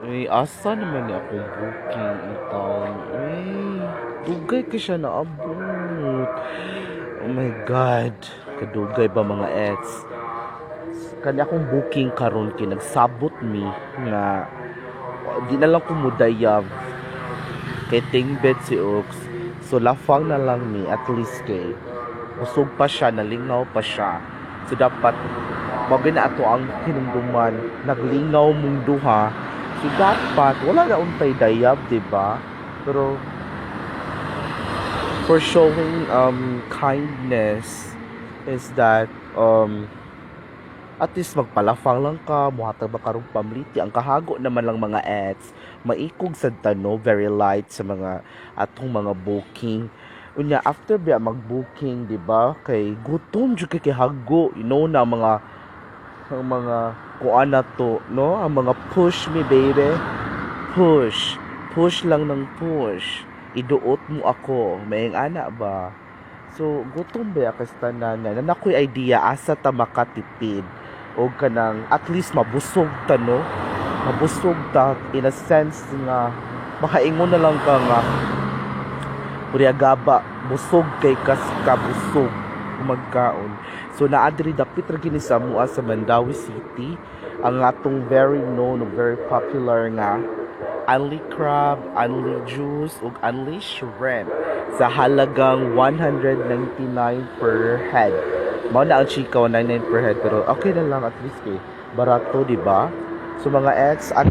Uy, asa naman ni akong booking in town? Uy, dugay ka siya naabot. Oh my God. Kadugay ba, mga ets? Kani akong booking karon kay nagsabot mi nga di na lang ko mudayab kay tingbed si Ox. So lafang na lang mi, at least kay busog pa siya, nalingaw pa siya. So dapat mao na ato ang hinumduman, naglingaw mong duha. So dapat wala na untay dayab, di ba? Pero for showing kindness is that at least magpalafang lang ka, muhatag ba karong pamliti. Ang kahago naman lang, mga ets, maikog sad ta, no, very light sa mga atong mga booking. Unya after biya mag-booking, di ba? Kay gutom jud kay hago, you know na mga ang mga kuan na to, no? Ang mga push me, baby. Push. Push lang ng push. Iduot mo ako. May ana ba? So, gutom ba kas tanan na nakoy idea asa ta makatipid o kanang at least mabusog ta, no? Mabusog ta in a sense nga makaingon na lang ka nga gaba busog kay kas kabusog magkaon. So naa diri, dapit ra kini sa amoa sa Mandaue City, ang atong very known ug very popular nga Unli Crab, Unli Juice ug Unli Shrimp sa halagang 199 per head. Mao na ang chika, 199 per head, pero okay na lang, at least kay barato, di ba? So mga ets at